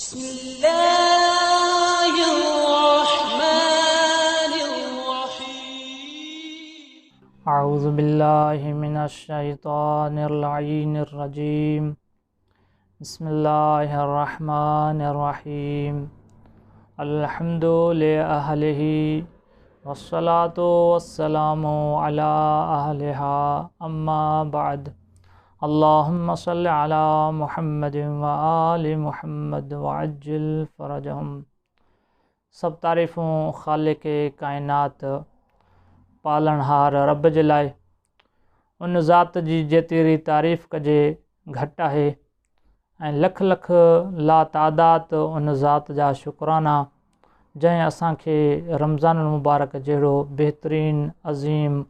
بسم الله الرحمن الرحيم. اعوذ بالله من الشيطان اللعين الرجيم. بسم الله الرحمن الرحيم. الحمد لأهله والصلاة والسلام على أهلها اما بعد. اللهم صل على محمد وآل محمد وعجل فرجهم. سڀ تعريفون خالق ڪائنات پالڻهار رب جي لاء. ان ذات جي جيتري تعريف ڪجي گهٽ آهي ۽ لک لک لا تعداد ان ذات جا شڪرانا جنهن اسان کي رمضان المبارڪ جهڙو بهترين عظيم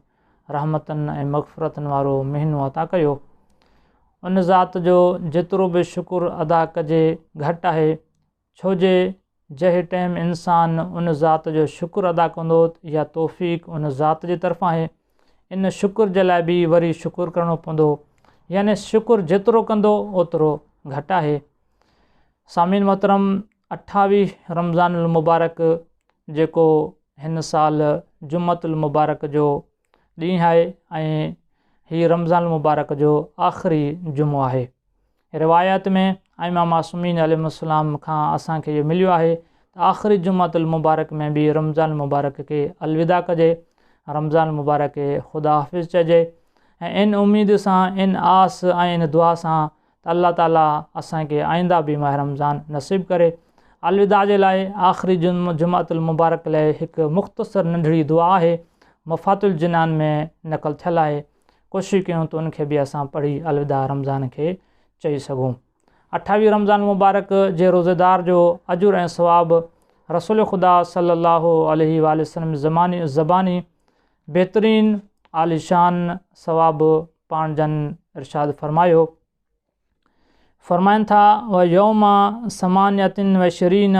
رحمتن ۽ مغفرتن وارو مهينو عطا ڪيو. ان ذات جو جيترو به شڪر ادا ڪجي گهٽ آهي، ڇو جي جنهن ٽيم انسان ان ذات جو شڪر ادا ڪندو ته اها توفيق ان ذات جي طرفان آهي، ان شڪر جي لاء به وري شڪر ڪرڻو پوندو، يعني شڪر جيترو ڪندو اوترو گهٽ آهي. سامعين محترم، 28 رمضان المبارڪ جيڪو هن سال جمعة المبارڪ جو ڏينهن آهي ۽ هي رمضان المبارڪ جو آخري جمعو آهي. روايات ۾ ائمه معصومين عليهم السلام کان اسان کي اهو مليو آهي ته آخري جمعة المبارڪ ۾ به رمضان المبارڪ کي الوداع ڪجي، رمضان المبارڪ کي خدا حافظ چئجي ۽ ان اميد سان، ان آس ۽ ان دعا سان ته الله تعالي اسان کي آئنده به ماه رمضان نصيب ڪري. الوداع جي لاء آخري جمعة المبارڪ لاء هڪ مختصر ننڍڙي دعا آهي، مفاتيح الجنان ۾ نقل ٿيل آهي، ڪوشش ڪيون ته ان کي به اسان پڙهي الوداع رمضان کي چئي سگهون. 28 رمضان المبارڪ جي روزيدار جو اجر ۽ ثواب رسول خدا صلي الله عليه واٰله وسلم زباني بهترين عاليشان ثواب پاڻ جن ارشاد فرمايو. فرمائن ٿا، و يوم ثمانية و عشرين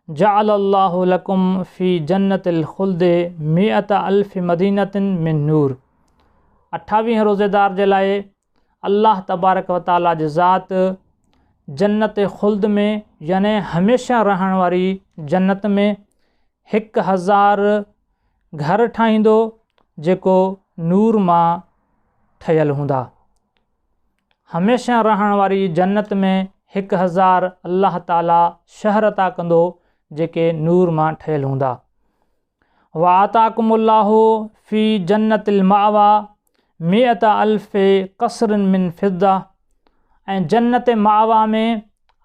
جعل الله لڪم في جنة الخلد مئة الف مدينة من نور. 28 روزيدار جي لاء الله تبارڪ و تعالي جي ذات جنت خلد ۾ يعني هميشه رهڻ واري جنت ۾ 1000 گهر ٺاهيندو جيڪو نور مان ٺهيل هوندا. هميشه رهڻ واري جنت ۾ 1000 الله تعالي شهر عطا ڪندو جيڪي نور مان ٺهيل هوندا. وآتاڪم الله في جنت المأويٰ مئة الف قصر من فضة ۽ جنت مأويٰ ۾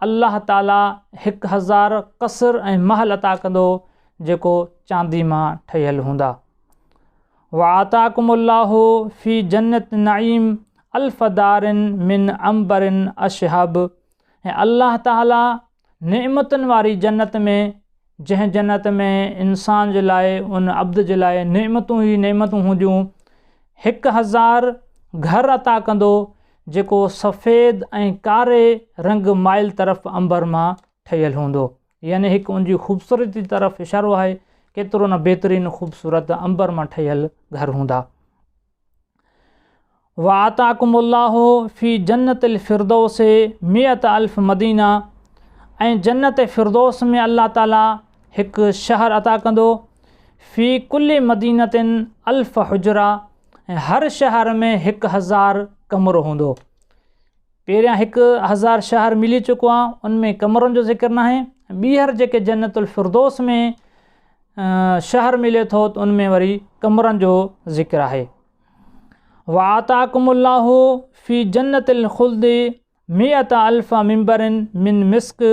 الله تعالي 1000 قصر ۽ محل عطا ڪندو جيڪو چاندي مان ٺهيل هوندا. وآتاڪم الله في جنت النعيم الف دار من عنبر اشهب ۽ الله تعالي نعمتن واري جنت ۾ جنهن جنت ۾ انسان جي لاء ان عبد جي لاء نعمتون ئي نعمتون هونديون 1000 گهر عطا ڪندو جيڪو سفيد ۽ ڪاري رنگ مائل طرف عنبر مان ٺهيل هوندو. يعني هڪ ان جي خوبصورتي طرف اشارو آهي، ڪيترو نه بهترين خوبصورت عنبر مان ٺهيل گهر هوندا. وآتاڪم الله في جنت الفردوس مئة الف مدينه ۽ جنت فردوس ۾ الله تعالي هڪ شهر عطا ڪندو، في ڪل مدينة الف حجره ۽ هر شهر ۾ 1000 ڪمرو هوندو. پهريان 1000 شهر ملي چڪو آ، ان ۾ ڪمرن جو ذڪر ناهي. ٻيهر جيڪي جنت الفردوس ۾ شهر ملي ٿو ته ان ۾ وري ڪمرن جو ذڪر آهي. وآتاڪم الله في جنت الخلد مئة الف منبر من مسڪ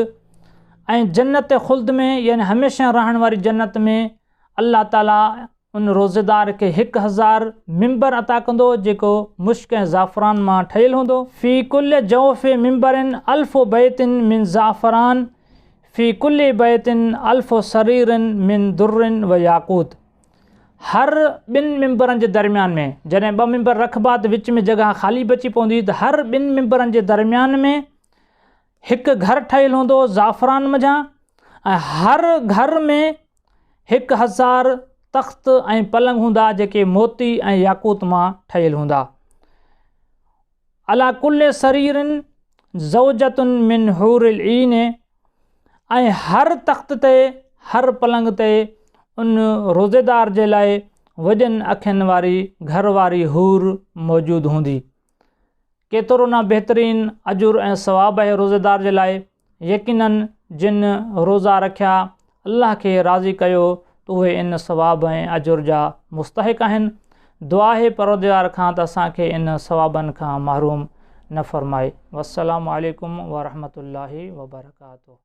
۽ جنت خلد ۾ يعني هميشه رهڻ واري جنت ۾ الله تعالي ان روزيدار کي 1000 منبر عطا ڪندو جيڪو مشڪ ۽ زعفران مان ٺهيل هوندو. في ڪل جوف منبر الف بيت من زعفران في ڪل بيت الف سرير من در و ياقوت هر ٻن منبرن جي درميان ۾ جڏهن ٻه منبر رکبا ته وچ ۾ جڳهه خالي بچي پوندي ته هر ٻن منبرن جي درميان ۾ هڪ گهر ٺهيل هوندو زعفران منجهان ۽ هر گهر ۾ 1000 تخت ۽ پلنگ هوندا جيڪي موتي ۽ ياقوت مان ٺهيل هوندا. عليٰ ڪل سرير زوجة من حور العين. ۽ هر تخت تي، هر پلنگ تي ان روزيدار جي لاء وڏين اکين واري گهر واري حور موجود هوندي. ڪيترو نه بهترين اجر ۽ ثواب آهي روزيدار جي لاء. يقيناً جن روزا رکيا، الله کي راضي ڪيو ته اهي ان ثواب ۽ اجر جا مستحق آهن. دعا آهي پروردگار کان ته اسان کي ان ثوابن کان محروم نه فرمائي. والسلام عليڪم ورحمة الله وبرڪاته.